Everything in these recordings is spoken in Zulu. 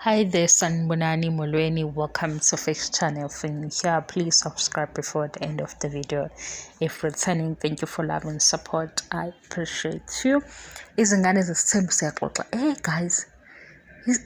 Hi there, Sanibonani Molweni. Welcome to Fish Channel. If you're here, please subscribe before the end of the video. If returning, thank you for love and support. I appreciate you. Izingane zesithembu siyaxoxa. Hey guys,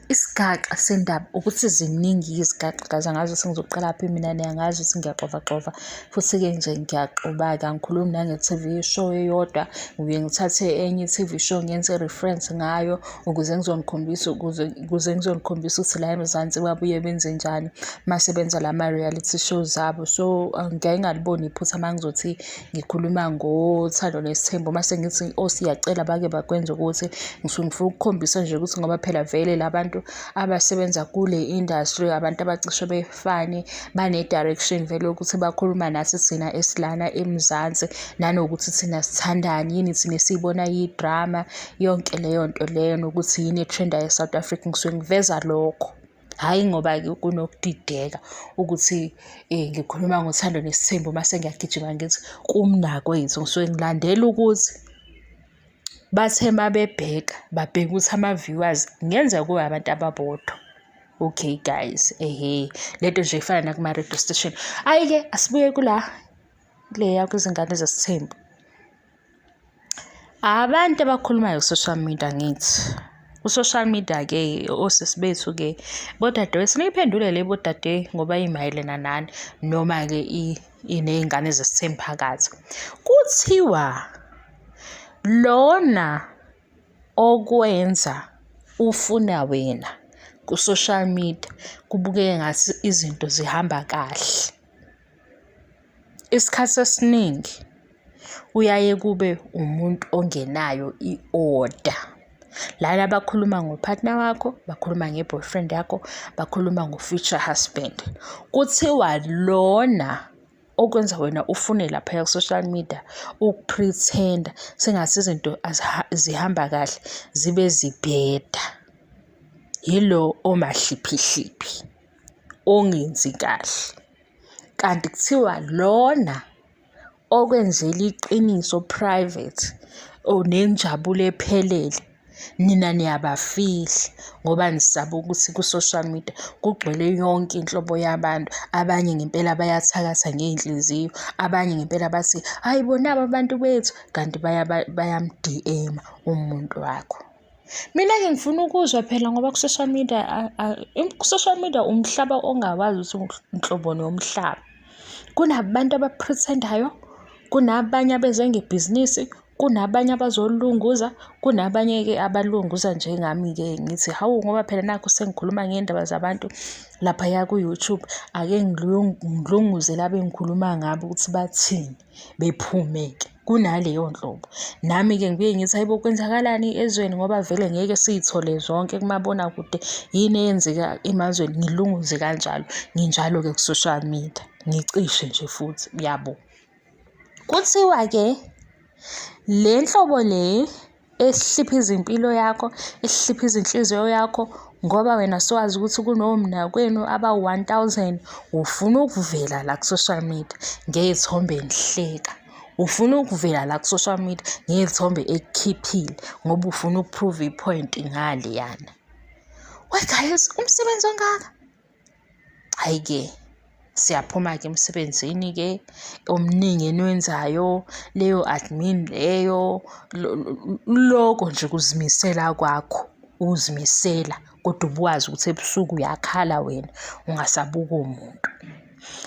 isigaxa sendaba ukuthi ziningi izigaxa guys, angazi ukuthi ngizoqala phi mina, niyangazi ukuthi ngiyaxovaxova futhi-ke nje ngiyaxubaka, angikhulumi nange-TV show eyodwa, ngibuye ngithathe enye i-TV show ngenze reference ngayo ukuze ngizonikhombisa ukuze ngizonikhombisa ukuthi la eMzansi babuye benze njani mase benza lama-reality shows abo. So ngiyaye ngingaliboni iphutha uma ngizothi ngikhuluma ngoThando Nesithembu mase ngithi oSiyacela bake bakwenza ukuthi ngisuke ngifuna ukukhombisa nje ukuthi ngoba phela vele la bantu abasebenza kule industry abantu abacishe befane bane-direction vele ukuthi bakhuluma nathi thina esilana eMzansi nanokuthi thina sithandani yini thina esiyibona yi-drama yonke leyo nto leyo nokuthi yini e-trend-ayo e-South Africa ngisuke ngiveza lokho. Hhayi ngoba-ke kunokudideka ukuthi ngikhuluma ngothando nesithembu mase ngiyagijima ngithi kumnakwethu ngisuke ngilandela ukuthi bathe uma bebheka babheka ukuthi ama-viewers kungenzeka kube abantu ababodwa. Okay guys, ehe, lento nje ifana nakuma-radio station. Hhayi-ke asibuye kula kuleya kwizingane zesithembu. Abantu abakhulumayo ku-social media ngithi, ku-social media-ke osisi bethu-ke bodadewethu niyiphendule le bodade ngoba imayelana nani noma-ke iney'ngane zesithembu phakathi. Kuthiwa lona okwenza ufuna wena ku-social media kubukeke ngathi izinto zihamba kahle. Isikhathi esiningi uyaye kube umuntu ongenayo i-order. Lana bakhuluma ngo-partner wakho, bakhuluma nge-boyfriend yakho, bakhuluma ngo-future husband. Kuthiwa lona okwenza wena ufune laphaya ku-social media uku-pretend-a sengathi izinto zihamba kahle zibe zibheda. Yilo omahliphihliphi, ongenzi kahle. Kanti kuthiwa lona okwenzela iqiniso private or nenjabulo ephelele, nina niyabafihla ngoba nisaba ukuthi ku-social media kugcwele yonke inhlobo yabantu. Abanye ngempela bayathakatha ngey'nhliziyo, abanye ngempela bathi, hhayi bo naba abantu bethu, kanti bayam-DM-a umuntu wakho. Mina-ke ngifuna ukuzwa phela ngoba ku-social media ku-social media umhlaba ongawazi ukuthi nhloboni yomhlaba. Kunabantu aba-pretend-ayo, kunabanye abeze ngebhizinisi, kunabanye abazolunguza, kunabanye-ke abalunguza njengami-ke ngithi hawu ngoba phela nakhu sengikhuluma ngey'ndaba zabantu laphaya ku-YouTube, ake ngilunguze laba engikhuluma ngabo ukuthi bathini. Bephume-ke kunaleyo nhlobo. Nami-ke ngibuye ngithi hhayi bo kwenzakalani ezweni ngoba vele ngeke siy'thole zonke kumabonakude, yini eyenzeka emazweni, ngilunguze kanjalo. Nginjalo-ke ku-social media, ngicishe nje futhi yabo. Kuthiwa-ke le nhlobo le ehliphiza impilo yakho, ehliphiza inhliziyo yakho ngoba wena sowazi ukuthi kunomnakwenu abawu-one thousand, ufuna ukuvela la ku-social media ngey'thombe nihleka. Ufuna ukuvela la ku-social media ngey'thombe ekukhiphile ngoba ufuna uku-prove i-point ngaleyana. We guys, umsebenzi ongaka! Hhayi-ke siyaphuma-ke emsebenzini-ke omningi eniwenzayo, leyo admin leyo, loko nje ukuzimisela kwakho, uzimisela kodwa ubuwazi ukuthi ebusuku uyakhala wena ungasabuki muntu.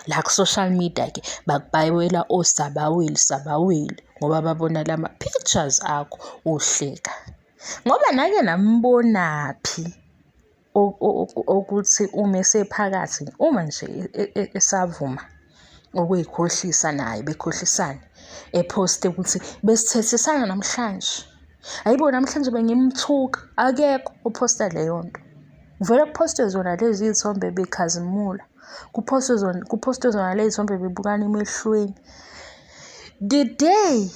La ku-social media-ke bakubhayela osabaweli sabaweli ngoba babona lama-pictures akho uhleka. Ngoba nake nambonaphi okuthi uma esephakathi, uma nje esavuma ukuy'khohlisa naye bekhohlisane, ephoste ukuthi besithethisana namhlanje. Hhayi bo, namhlanje bengimthuka, akekho ophosta leyo nto. Kuvele kuphostwe zona lezi iy'thombe bekhazimula, kuphostwe zona, kuphostwe zona lezi y'thombe bebukana emehlweni. The day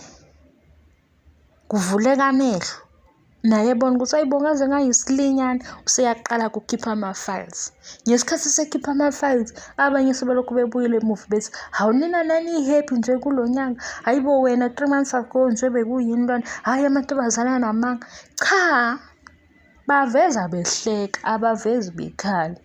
kuvuleka amehlo naye ebona ukuthi ayibo ngaze ngayisilinyana useyaqala ukukhipha ama-files. Ngesikhathi esekhipha ama-files abanye sebelokhu bebuyele emuva bethi hawu nina nani-happy nje kulo nyaka, hhayi bo wena 3 months ago nje bekuyini lona, hhayi amantombazane anamanga. Cha, Baveza behleka, abavezi bekhala.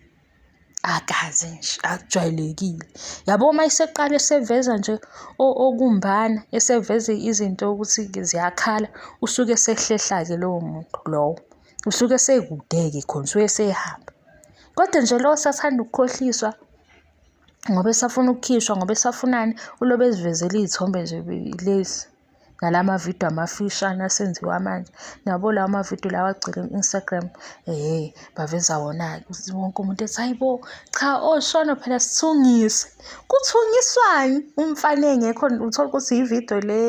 Akaze nje, akujwayelekile. Yabo uma eseqala eseveza nje okumbana, eseveza izinto ukuthi ziyakhala, usuke esehlehla-ke lowo muntu lowo. Usuke esekude-ke khona, usuke esehamba. Kodwa nje lo osathanda ukukhohliswa ngoba esafuna ukukhishwa, ngoba esafunani, ulobe ezivezela iy'thombe nje lezi nala mavidiyo amafishane asenziwa manje. Nabo lawa mavidiyo lawa agcwele ku-Instagram, ehhe baveza wona-ke ukuthi wonke umuntu ethi hayi bo, cha oshono phela sithungise. Kuthungiswani umfana engekho uthole ukuthi ividiyo le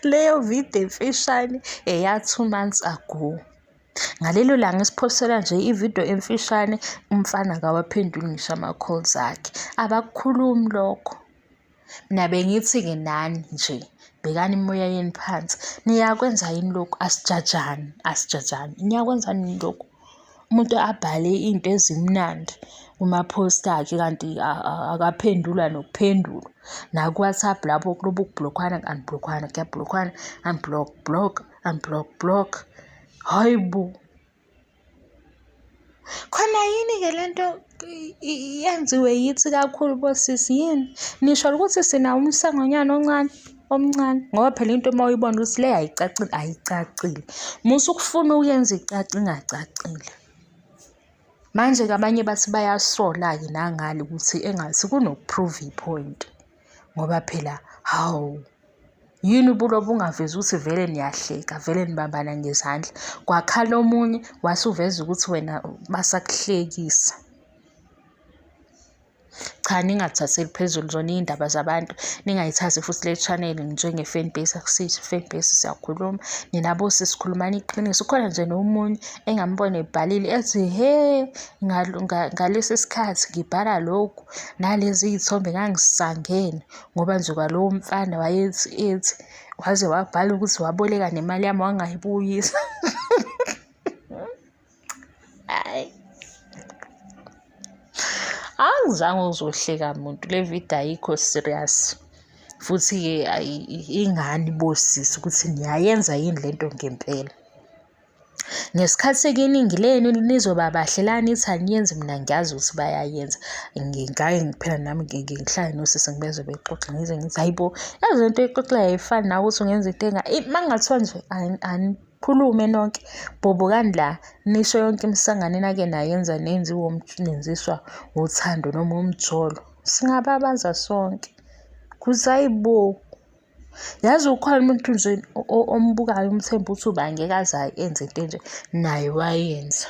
leyo vidiyo emfishane eya-2 months ago. Ngalelo langa esiphosela nje ividiyo emfishane umfana akawaphenduli ngisho ama-calls akhe. Abakukhulumi lokho. Mina bengithi-ke nani nje bhekani imimoya yenu phansi. Niyakwenza yini lokhu? Asijajani, asijajani. Niyakwenza yini lokhu? Umuntu abhale into ezimnandi kuma-post akhe kanti akaphendulwa nokuphendulwa. Naku-WhatsApp lapho kulobu kubhulokhwana ku-unblock-wana, kuyabhulokhwana, unblock, block, unblock, block. Hhayi bo! Khona yini-ke le nto yenziwe yithi kakhulu bosisi yini? Nisho ukuthi sinawo umsangonyana oncane omncane ngoba phela into uma uyibona ukuthi le ayicacile ayicacile. Musa ukufuna ukuyenza icace ingacacile. Manje-ke abanye bathi bayasola-ke nangale ukuthi engathi kunoku-prove i-point ngoba phela hawu. Yini ubuloba ungavezi ukuthi vele niyahleka, vele nibambana ngezandla. Kwakhala omunye wase uveza ukuthi wena basakuhlekisa. Cha, ningathatheli phezulu zona iy'ndaba zabantu, ningayithathi futhi le channel njenge-fan base, akusiyo i-fan base siyakhuluma. Nina bosisi khulumani iqiniso. Kukhona nje nomunye engambona ebhalile ethi hhe ngalesi sikhathi ngibhala lokhu nalezi iy'thombe ngangisangene. Ngoba nje kwalowo mfana wayethi ethi waze wabhala ukuthi waboleka nemali yami wangayibuyisa. Hhayi. Angizange uzohleka muntu le video ayikho serious. Futhi-ke ingani bosisi ukuthi niyayenza yini lento ngempela. Ngesikhathi iningi lenu nizoba bahle la nithi aniyenzi mina ngiyazi ukuthi bayayenza. Ngake phela nami ngihlale nosisi ngibezwe bexoxa ngize ngithi hhayi bo, yazi lento oyixoxayo ayifani nawe ukuthi ungenza into uma kungathiwa nje anikhulume nonke, bhobokani la nisho yonke imisangano enake nayenza nenziwa nenziswa uthando noma umjolo. Singababaza sonke. Kuthi hhayi bo. Yazi ukhona umuntu nje ombukayo umthemba ukuthi uba angeke aze enze into enje, naye wayenza.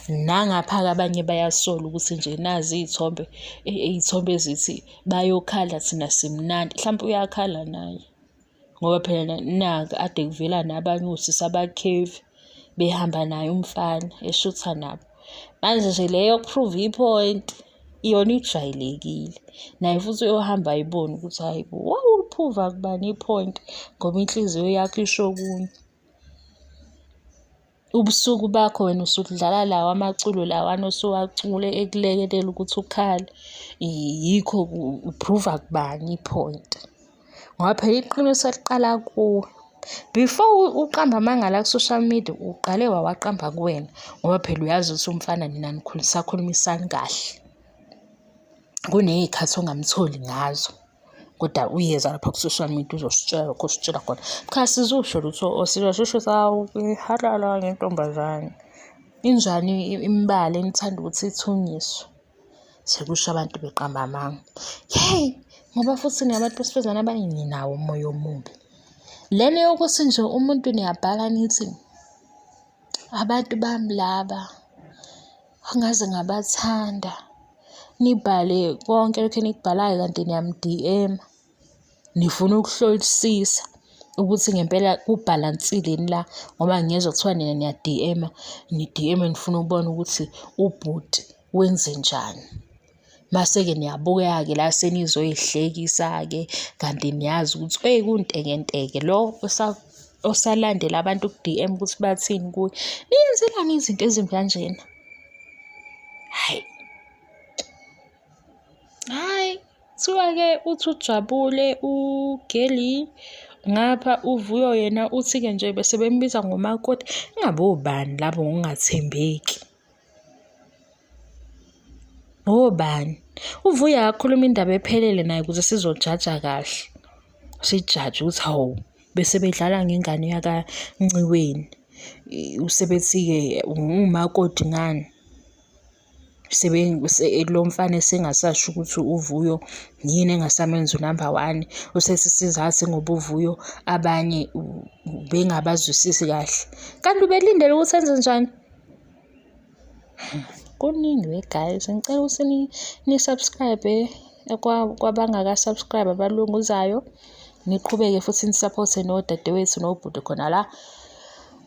Nangapha-ke abanye bayasola ukuthi nje nazi iy'thombe, iy'thombe ezithi bayokhala thina simnandi, hlampe uyakhala naye. Ngoba phela naku ade kuvela nabanye osisi abakhevi behamba naye umfana eshutha nabo. Manje nje le yoku-prove i-point iyona ijwayelekile. Naye futhi uyohamba ayibone ukuthi hhayi bo, wawuliphuva kubani i-point ngoba inhliziyo yakho isho okunye. Ubusuku bakho wena usudlala lawa amaculo lawana osuwacule ekulekelela ukuthi ukhale. Yikho u-prove-a kubani i-point. Ngoba phela iqiniso liqala kuwe. Before uqambe amanga la ku-social media uqale wawaqamba kuwena ngoba phela uyazi ukuthi umfana nina nisakhulumisani kahle. Kuney'khathi ongamtholi ngazo kodwa uyeza lapha ku-social media uzositshela lokho ositshela khona. Cha asizusho lutho sizosho ukuthi hawu ihalala ngentombazane. Injani imibala enithanda ukuthi ithunyiswe? Sekusho abantu beqamba amanga. Yeyi, ngoba futhi ningabantu besifazane abanye ninawo umoya omubi. Lena yokuthi nje umuntu niyabhala nithi abantu bami laba angaze ngabathanda, nibhale konke lokhu enikubhalayo kanti niyamu-D_M. Nifuna ukuhlolisisa ukuthi ngempela kubhalansile yini la ngoba ngiyezwa kuthiwa nina niya-D_M-a, ni-D_M-a nifuna ukubona ukuthi ubhuti wenzenjani. Mase-ke niyabuya-ke la senizoyihlekisa-ke kanti niyazi ukuthi eyi kuntekenteke lo osalandela abantu ku-D_M ukuthi bathini kuye. Niyenzelani izinto ezimbi kanjena? Hhayi. Hhayi. Kuthiwa-ke uthi ujabule uGeli Ngapha uVuyo yena uthi-ke nje bese bembiza ngomakoti, ingabe obani labo ngokungathembeki? Obani? UVuyo akakhuluma indaba ephelele naye ukuze sizojaja kahle. Sijaje ukuthi hawu bese bedlala ngengane yakaNciweni. Usebethi-ke umakoti ngani? Lo mfana esengasasho ukuthi uVuyo yini engasamenzi unamba one, usethi isizathu ingoba uVuyo abanye bengabazwisisi kahle. Kanti ubelindele ukuthi enze njani? Kuningi we guys, ngicela ukuthi ni-subscribe kwabangaka-subscribe abalunguzayo, niqhubeke futhi ni-support-e nodadewethu nobhuti khona la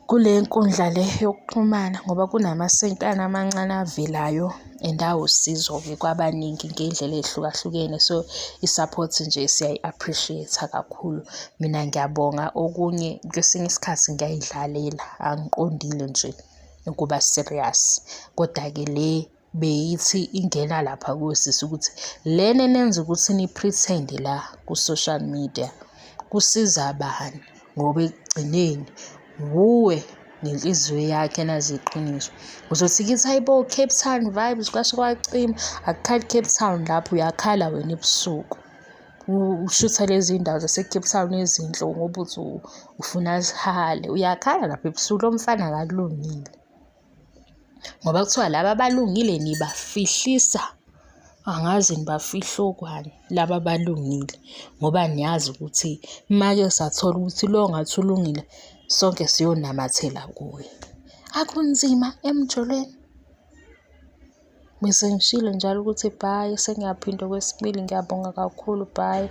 kule nkundla le yokuxhumana ngoba kunamasentana amancane avelayo and awusizo-ke kwabaningi ngey'ndlela ey'hlukahlukene. So i-support nje siyayi-appreciate-a kakhulu. Mina ngiyabonga okunye kwesinye isikhathi ngiyay'dlalela angiqondile nje ukuba serious. Koda-ke le beyithi ingena lapha kosisi ukuthi lena enenza ukuthi ni-pretend-e la ku-social media kusiza bani ngoba ekugcineni wuwe nenhliziyo yakhe nazi iqiniso. Uzothi kithi hayi bo Cape Town vibes kwasho kwacima, akukhali Cape Town lapho uyakhala wena ebusuku. Ushutha lezi ndawo zase-Cape Town ezinhle ngoba uthi ufuna zihale, uyakhala lapha ebusuku lo mfana akalungile. Ngoba kuthiwa laba abalungile nibafihlisa, angazi nibafihla okwani laba abalungile ngoba niyazi ukuthi make sathola ukuthi lo ngathi ulungile sonke siyonamathela kuye. Akunzima emjolweni. Bese ngishilo njalo ukuthi bye, sengiyaphinda okwesibili ngiyabonga kakhulu bye.